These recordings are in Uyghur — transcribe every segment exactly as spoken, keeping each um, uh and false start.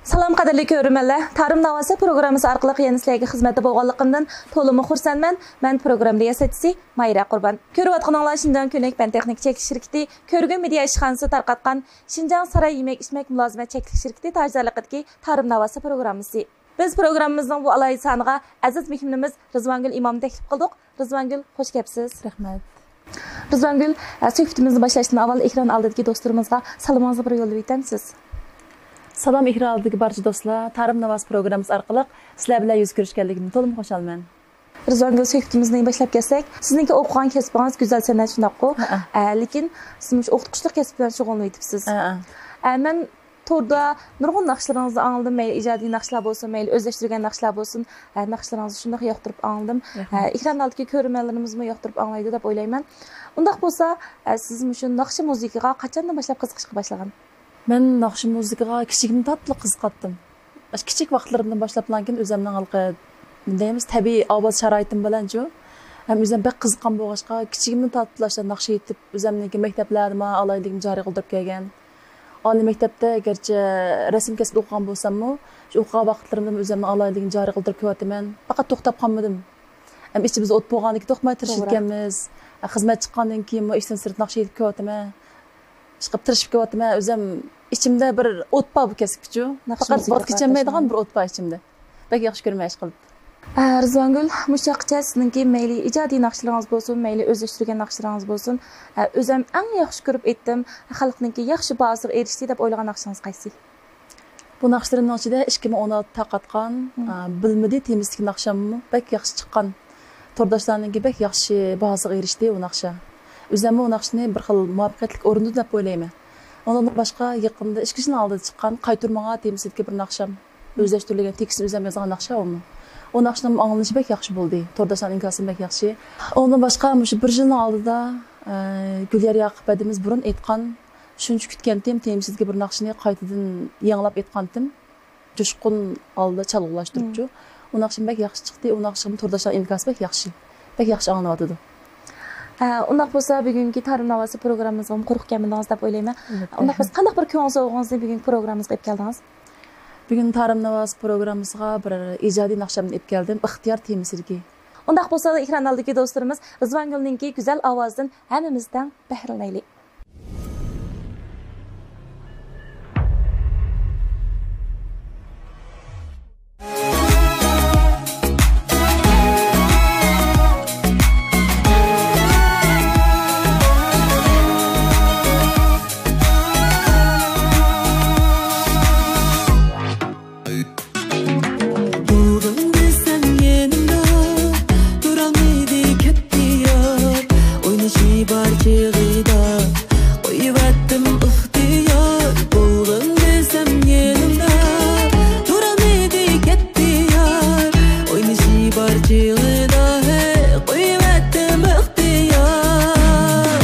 سالام، قەدىرلىك كۆرۈرمەنلەر! تارىم ناۋاسى پروگراممىسى ئارقىلىق يەنە سىلەرگە خىزمەتتە بولغانلىقىمدىن تولىمۇ خۇرسەنمەن. مەن پروگرامما رىياسەتچىسى ماھىرە قۇربان. كۆرۈۋاتقىنىڭلار شىنجاڭ كۆنەك پەن تېخنىكا چەكلىك شىركىتى، كۆرگۈن مېدىيا ئىشخانىسى تارقاتقان شىنجاڭ ساراي يېمەك ئىچمەك مۇلازىمەت چەكلىك شىركىتى تاجدارلىقىدىكى تارىم ناۋاسى پروگراممىسى. بىز پروگراممىمىزنىڭ بۇ ئالاھىدە سانىغا ئەزىز مېھمىنىمىز رىزۋانگۈل ئىمامنى تەكلىپ قىلدۇق. رىزۋانگۈل، خوش كەپسىز. رەھمەت. رىزۋانگۈل، ئە، سۆھبىتىمىزنى باشلاشتىن ئاۋۋال ئېكران ئالدىدىكى دوستلىرىمىزغا سالىمىڭىزنى بىر يوللاپ ئۆتەمسىز؟ سالام ئېكران ئالدىدىكى بارچە دوستلار، تارىم ناۋاسى پروگراممىسى ئارقىلىق سىلەر بىلەن يۈز كۆرۈشكەنلىكىمدىن تولىمۇ خۇشالمەن. رىزۋانگۈل، سۆھبىتىمىزنى باشلاپ كەتسەك، سىزنىڭكى ئوقۇغان كەسپىڭىز گۈزەل سەنئەت، شۇنداققۇ؟ ھەئە. ئە، لېكىن سىز مۇشۇ ئوقۇتقۇچىلىق كەسپى بىلەن شۇغۇللىنىۋېتىپسىز. ھەئە. ئە، مەن توردا نۇرغۇن ناخشىلىرىڭىزنى ئاڭلىدىم، مەيلى ئىجادىي ناخشىلار بولسۇن، مەيلى ئۆزلەشتۈرگەن ناخشىلار بولسۇن، ھە، ناخشىلىرىڭىزنى شۇنداق ياقتۇرۇپ ئاڭلىدىم. رەھمەت. ھە، ئېكران ئالدىدىكى كۆرۈرمەنلىرىمىزمۇ ياقتۇرۇپ ئاڭلايدۇ دەپ ئويلايمەن. ئۇنداق بولسا، ھە، سىز مۇشۇ ناخشا مۇزىكىغا قاچاندىن باشلاپ قىزىقىشقا باشلىغان؟ مەن ناخشا مۇزىكىغا كىچىكىمدىن تارتىپلا قىزىقاتتىم. ئاشۇ كىچىك ۋاقىتلىرىمدىن باشلاپلا كېيىن ئۆزۈمنىڭ ھېلىقى، دەيمىز، تەبىئىي ئاۋاز شارائىتىم بىلەنچۇ، ھەم ئۆزۈم بەك قىزىققان بولغاچقا، كىچىكىمدىن تارتىپلا ئاشۇ ناخشا ئېيتىپ، ئۆزۈمنىڭكى مەكتەپلەردىمۇ ئالاھىدىلىكىمنى جارى قىلدۇرۇپ كەلگەن. ئالىي مەكتەپتە گەرچە رەسىم كەسپىدە ئوقۇغان بولساممۇ، شۇ ئوقۇغان ۋاقىتلىرىمدىمۇ ئۆزۈمنىڭ ئالاھىدىلىكىمنى جارى قىلدۇرۇپ كېلىۋاتىمەن. پەقەت توختاپ قالمىدىم. ھەم ئىچىمىزدە ئوت بولغاندىن كېيىن توختىماي تىرىشىدىكەنمىز. خىزمەت چىققاندىن كېيىنمۇ ئىشتىن سىرت ناخشا ئېيتىپ كېلىۋاتىمەن. ئىشقىلىپ تىرىشىپ كېلىۋاتىمەن. ئۆزۈم ئىچىمدە بىر ئوت بار بۇ كەسىپكىچۇ. پەقەت ۋاز كېچەلمەيدىغان بىر ئوت بار ئىچىمدە. بەك ياخشى كۆرىمەن ئىشقىلىپ. ئە، رىزۋانگۈل، مۇشۇ چاغقىچە سىزنىڭكى مەيلى ئىجادىي ناخشىلىرىڭىز بولسۇن، مەيلى ئۆزلەشتۈرگەن ناخشىلىرىڭىز بولسۇن، ئە، ئۆزۈم ئەڭ ياخشى كۆرۈپ ئېيتتىم، خەلقنىڭكى ياخشى باھاسىغا ئېرىشتى دەپ ئويلىغان ناخشىڭىز قايسى؟ بۇ ناخشىلىرىمنىڭ ئىچىدە ئىككى مىڭ ئون ئالتە تارقاتقان، مم. ئا، بىلمىدى تېمىسىدىكى ناخشاممۇ بەك ياخشى چىققان. تورداشلارنىڭكى بەك ياخشى باھاسىغا ئېرىشتى ئۇ ناخشا. ئۆزۈممۇ ئۇ ناخشىنى بىر خىل مۇۋەپپەقىيەتلىك ئورۇندىدىم دەپ ئويلايمەن. ئۇنىڭدىن باشقا يېقىندا ئىككى يىل ئالدىدا چىققان قايتۇر ماڭا تېمىسىدىكى بىر ناخشام. مم. ئۆزلەشتۈرۈلگەن تېكىست ئۆزۈم يازغان ناخشا ئۇمۇ. ئۇ ناخشىنىڭ ئاڭلىنىشى بەك ياخشى بولدى. تورداشلارنىڭ ئىنكاسىمۇ بەك ياخشى. ئۇنىڭدىن باشقا مۇشۇ بىر يىلنىڭ ئالدىدا، ئە، گۈليار ياقۇپ ھەدىمىز بۇرۇن ئېيتقان شۇنچە كۈتكەنتىم تېمىسىدىكى بىر ناخشىنى قايتىدىن يېڭىلاپ ئېيتقانتىم. جۇشقۇن ھالدا چالغۇلاشتۇرۇپچۇ. مم. ئۇ ناخشىمۇ بەك ياخشى چىقتى. ئۇ ناخشىغىمۇ تورداشلار ئىنكاسى بەك ياخشى. بەك ياخشى ئاڭلىنىۋاتىدۇ. ئە، ئۇنداق بولسا، بۈگۈنكى تارىم ناۋاسى پروگراممىمىزغىمۇ قۇرۇق كەلمىدىڭىز دەپ ئويلايمەن. ئەلۋەتتە. ئۇنداق بولسا، قانداق بىر كۆڭۈل سوۋغىڭىزنى بۈگۈنكى پروگراممىمىزغا ئېلىپ كەلدىڭىز؟ بۈگۈن تارىم ناۋاسى پروگراممىسىغا بىر ئىجادىي ناخشامنى ئېلىپ كەلدىم، ئىختىيار تېمىسىدىكى. ئۇنداق بولسا، ئېكران ئالدىدىكى دوستلىرىمىز رىزۋانگۈلنىڭكى گۈزەل ئاۋازىدىن ھەممىمىز تەڭ بەھرىلىنەيلى. بولغىن دېسەم يېنىمدا، تۇرالمىدى كەتتى يار. ئوينىشى بار چېغىدا، قويۇۋەتتىم ئىختىيار. بولغىن دېسەم يېنىمدا، تۇرالمىدى كەتتى يار. ئوينىشى بار چېغىدا، ھەي، قويۇۋەتتىم ئىختىيار.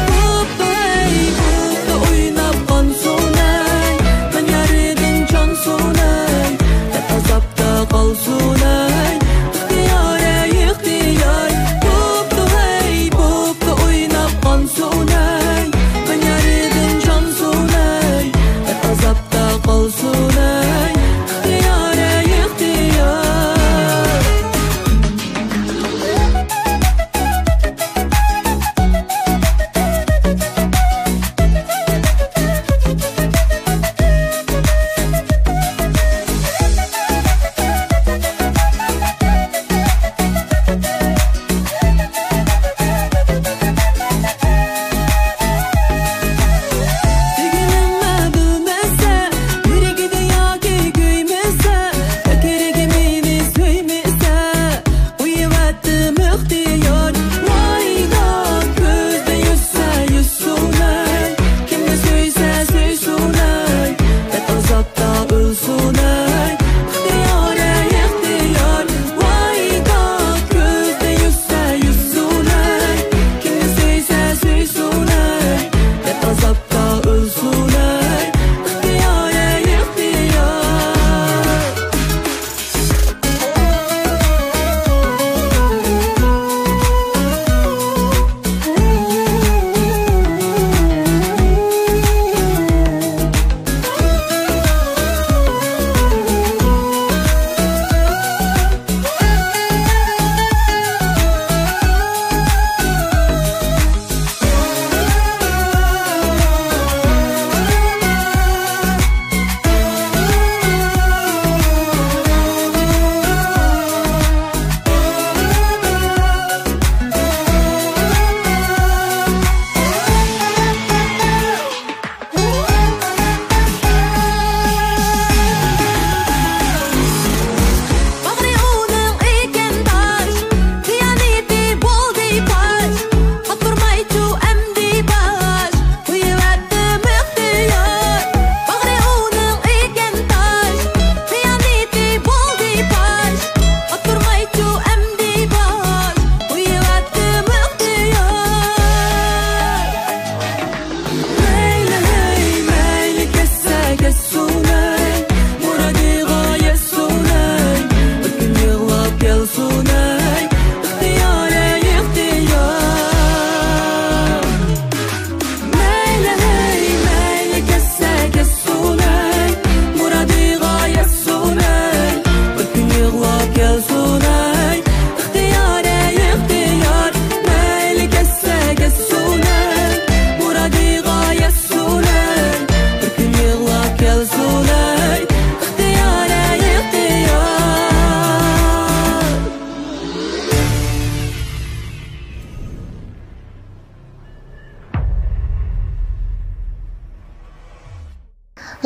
بوپتۇ ھەي، بوپتۇ ئويناپ قانسۇن ھەي، مەن يارىدىن چانسۇن ھەي، دەرد ئازابتا قالسۇن ھەي، ئىختىيار ھەي، ئىختىيار. بوپتۇ ھەي، بوپتۇ ئويناپ قانسۇن ھەي، مەن يارىدىن چانسۇن ھەي، دەرد ئازابتا قالسۇن ھەي، ئىختىيار ھەي، ئىختىيار. دېگىنىمنى بىلمەسسەن، يۈرىكى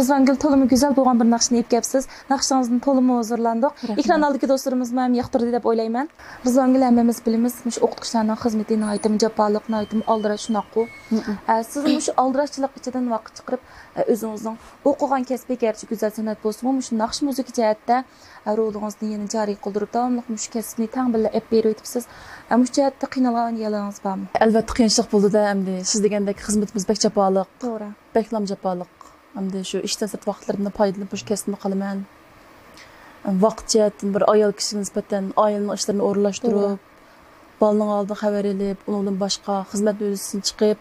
رىزۋانگۈل، تولىمۇ گۈزەل بولغان بىر ناخشىنى ئېلىپ كەپسىز. ناخشىڭىزدىن تولىمۇ ھۇزۇرلاندۇق. رەھمەت. ئېكران ئالدىدىكى دوستلىرىمىزمۇ ھەم ياقتۇردى دەپ ئويلايمەن. رىزۋانگۈل، ھەممىمىز بىلىمىز، مۇشۇ ئوقۇتقۇچىلارنىڭ خىزمىتى ناھايىتىمۇ جاپالىق، ناھايىتىمۇ ئالدىراش، شۇنداققۇ؟ ئە، سىز مۇشۇ ئالدىراشچىلىق ئىچىدىن ۋاقىت چىقىرىپ، ئە، ئۆزىڭىزنىڭ ئوقۇغان كەسپى گەرچە گۈزەل سەنئەت بولسىمۇ، مۇشۇ ناخشا مۇزىكا جەھەتتە، ئە، رولىڭىزنى يەنە جارى قىلدۇرۇپ، داۋاملىق مۇشۇ كەسىپنى تەڭ بىللە ئېلىپ بېرىۋېتىپسىز. ئە، مۇشۇ جەھەتتە قىينالغان يەرلىرىڭىز بارمۇ؟ ئەلۋەتتە، قىيىنچىلىق بولىدۇ-دە ئەمدى. سىز دېگەندەك خىزمىتىمىز بەك جاپالىق. توغرا. بەكلام جاپالىق. ئەمدى شۇ ئىشتىن سىرت ۋاقىتلىرىمدىن پايدىلىنىپ مۇشۇ كەسىپنى قىلىمەن. ۋاقىت جەھەتتىن بىر ئايال كىشىگە نىسبەتەن ئائىلىنىڭ ئىشلىرىنى توغرا. ئورۇنلاشتۇرۇپ، بالىنىڭ ھالىدىن خەۋەر ئېلىپ، ئۇنىڭدىن باشقا خىزمەتتىن ئۆزىسىنى چىقىپ،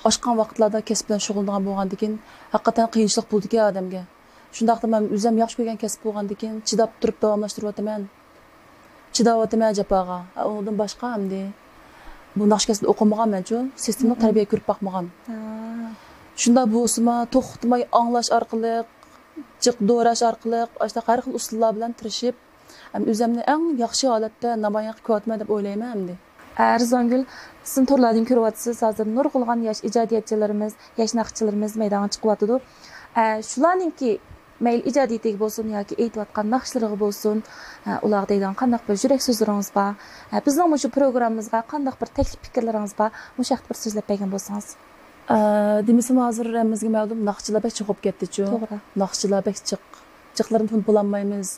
ئاشقان ۋاقىتلاردا كەسىپ بىلەن شۇغۇللىنىدىغان بولغاندىكىن، ھەقىقەتەن قىيىنچىلىق بولىدىكەن ئادەمگە. شۇنداقتا مەن ئۆزۈم ياخشى كۆرگەن كەسىپ بولغاندىكىن، چىداپ تۇرۇپ داۋاملاشتۇرۇۋاتىمەن. چىداۋاتىمەن جاپاغا. ئۇنىڭدىن باشقا ئەمدى بۇ ناخشا كەسپىنى ئوقۇمىغان مەنچۇ، سىستېمىلىق مم. تەربىيە كۆرۈپ باقمىغان. ھا. شۇنداق بولسىمۇ، توختىماي ئاڭلاش ئارقىلىق، جىق دوراش ئارقىلىق، ئاشۇنداق ھەر خىل ئۇسۇللار بىلەن تىرىشىپ، ئەمدى ئۆزۈمنى ئەڭ ياخشى ھالەتتە نامايان قىلىپ كېلىۋاتىمەن دەپ ئويلايمەن ئەمدى. ئە، رىزۋانگۈل، سىزنى تورلاردىن كۆرۈۋاتىسىز، ھازىر نۇرغۇنلىغان ياش ئىجادىيەتچىلىرىمىز، ياش ناخشىچىلىرىمىز مەيدانغا چىقىۋاتىدۇ. ئە، شۇلارنىڭكى مەيلى ئىجادىيىتىگە بولسۇن ياكى ئېيتىۋاتقان ناخشىلىرىغا بولسۇن، ئە، ئۇلارغا دەيدىغان قانداق بىر يۈرەك سۆزلىرىڭىز بار؟ ئە، بىزنىڭ مۇشۇ پروگراممىمىزغا قانداق بىر تەكلىپ پىكىرلىرىڭىز بار؟ مۇشۇ ھەقتە بىر سۆزلەپ بەرگەن بولسىڭىز. ئە، دېمىسىمۇ ھازىر ھەممىمىزگە مەلۇم، ناخشىچىلار بەك چوقۇپ كەتتىچۇ. توغرا. ناخشىچىلار بەك جىق. جىقلىرىنى تونۇپ بولالمايمىز.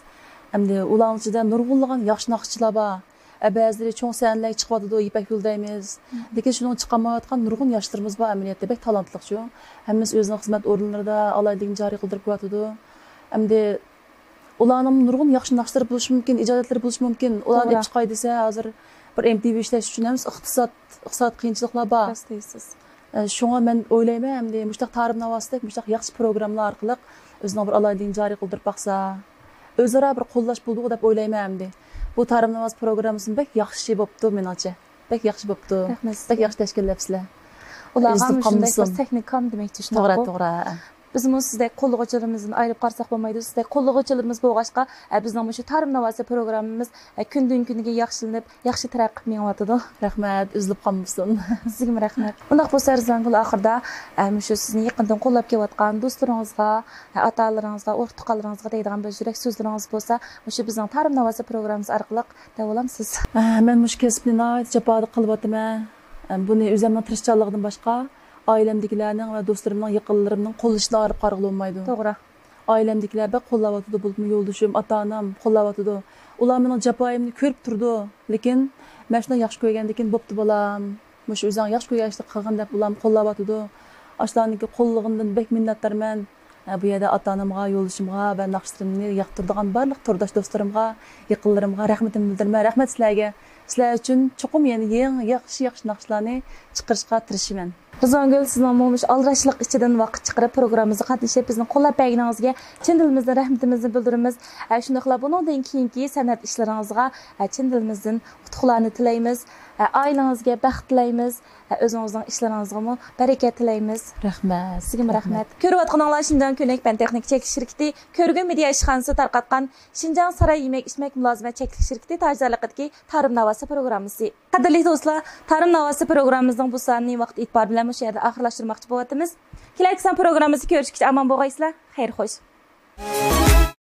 ئەمدى ئۇلارنىڭ ئىچىدە نۇرغۇنلىغان ياخشى ناخشىچىلار بار. ئە، بەزىلىرى چوڭ سەھنىلەرگە چىقىۋاتىدۇ، يىپەك يولى دەيمىز. مم. لېكىن شۇنىڭغا چىقالمايۋاتقان نۇرغۇن ياشلىرىمىز بار ئەمەلىيەتتە، بەك تالانتلىقچۇ. ھەممىسى ئۆزىنىڭ خىزمەت ئورۇنلىرىدا ئالاھىدىلىكىنى جارى قىلدۇرۇپ كېلىۋاتىدۇ. ئەمدى ئۇلارنىڭ نۇرغۇن ياخشى ناخشىلىرى بولۇشى مۇمكىن، ئىجادىيەتلىرى بولۇشى مۇمكىن. ئۇلارنى توغرا. ئېلىپ چىقاي دېسە، ھازىر بىر ئېم تى ۋى ئىشلەش ئۈچۈن ھەممىسى ئىقتىساد، ئىقتىساد قىيىنچىلىقلار بار. راست دەيسىز. ئە، شۇڭا مەن ئويلايمەن، ئەمدى مۇشۇنداق تارىم ناۋاسىدەك، مۇشۇنداق ياخشى پروگراممىلار ئارقىلىق ئۆزىنىڭ بىر ئالاھىدىلىكىنى جارى قىلدۇرۇپ باقسا، ئۆزئارا بىر قوللاش بولىدىغۇ دەپ ئويلايمەن ئەمدى. بۇ تارىم ناۋاسى پروگراممىسىمۇ بەك ياخشى بوپتۇ، مېنىڭچە. بەك ياخشى بوپتۇ. رەھمەت سىزگە. بەك ياخشى تەشكىللەپسىلەر. ئۇلارغا ئېزىلىپ مۇشۇنداق بىر قالمىسۇن. تېخنىكام دېمەكچى، توغرا، شۇنداققۇ؟ توغرا. بىزمۇ سىزدەك قوللىغۇچىلىرىمىزدىن ئايرىلىپ قارىساق بولمايدۇ. سىزدەك قوللىغۇچىلىرىمىز بولغاچقا، ئە، بىزنىڭ مۇشۇ تارىم ناۋاسى پروگراممىمىز، ئە، كۈندىن كۈنگە ياخشىلىنىپ، ياخشى تەرەققىي قىلىپ مېڭىۋاتىدۇ. رەھمەت، ئۈزۈلۈپ قالمىسۇن. سىزگىمۇ رەھمەت. ئۇنداق بولسا، رىزۋانگۈل، ئاخىرىدا، ئە، مۇشۇ سىزنى يېقىندىن قوللاپ كېلىۋاتقان دوستلىرىڭىزغا، ئە، ئاتا-ئانىلىرىڭىزغا، ئۇرۇق-تۇغقانلىرىڭىزغا دەيدىغان بىر يۈرەك سۆزلىرىڭىز بولسا، مۇشۇ بىزنىڭ تارىم ناۋاسى پروگراممىمىز ئارقىلىق دەۋالامسىز؟ ئە، مەن مۇشۇ كەسىپنى ناھايىتى جاپالىق قىلىۋاتىمەن. ئە، بۇنى ئۆزۈمنىڭ تىرىشچانلىقىدىن باشقا، ئائىلەمدىكىلەرنىڭ ۋە دوستلىرىمنىڭ، يېقىنلىرىمنىڭ قوللىشىدىن ئايرىپ قارىغىلى بولمايدۇ. توغرا. ئائىلەمدىكىلەر بەك قوللاۋاتىدۇ، بولۇپمۇ يولدىشىم، ئاتا-ئانام قوللاۋاتىدۇ. ئۇلار مېنىڭ جاپايىمنى كۆرۈپ تۇرىدۇ. لېكىن مەن شۇنداق ياخشى كۆرگەندىكىن، بوپتۇ بالام، مۇشۇ ئۆزۈڭ ياخشى كۆرگەن ئىشنى قىلغىن دەپ ئۇلارمۇ قوللاۋاتىدۇ. ئاشۇلارنىڭكى قوللىغىنىدىن بەك مىننەتدارمەن. ھە، بۇ يەردە ئاتا-ئانامغا، يولدىشىمغا ۋە ناخشىلىرىمنى ياقتۇرىدىغان بارلىق تورداش دوستلىرىمغا، يېقىنلىرىمغا رەھمىتىمنى بىلدۈرىمەن. رەھمەت سىلەرگە. سىلەر ئۈچۈن چوقۇم يەنە يېڭى ياخشى، ياخشى ناخشىلارنى چىقىرىشقا تىرىشىمەن. رىزۋانگۈل، سىزنىڭمۇ مۇشۇ ئالدىراشچىلىق ئىچىدىن ۋاقىت چىقىرىپ، پروگراممىمىزغا قاتنىشىپ، بىزنى قوللاپ بەرگىنىڭىزگە چىن دىلىمىزدىن رەھمىتىمىزنى بىلدۈرىمىز. ئە، شۇنداقلا بۇنىڭدىن كېيىنكى سەنئەت ئىشلىرىڭىزغا، ئە، چىن دىلىمىزدىن ئۇتۇقلارنى تىلەيمىز. ئە، ئائىلىڭىزگە بەخت تىلەيمىز. ئە، ئۆزىڭىزنىڭ ئىشلىرىڭىزغىمۇ بەرىكەت تىلەيمىز. رەھمەت. سىزگىمۇ رەھمەت. رەھمەت. كۆرۈۋاتقىنىڭلار شىنجاڭ كۆنەك پەن تېخنىكا چەكلىك شىركىتى، كۆرگۈن مېدىيا ئىشخانىسى تارقاتقان شىنجاڭ ساراي يېمەك ئىچمەك مۇلازىمەت چەكلىك شىركىتى تاجدارلىقىدىكى تارىم ناۋاسى پروگراممىسى. قەدىرلىك دوستلار، تارىم ناۋاسى پروگراممىمىزنىڭ بۇ سانىنى ۋاقىت ئېتىبارى بىلەن مۇشۇ يەردە ئاخىرلاشتۇرماقچى بولۇۋاتىمىز. كېلەركى سان پروگراممىمىزدا كۆرۈشكىچە ئامان بولغايسىلەر. خەير خوش.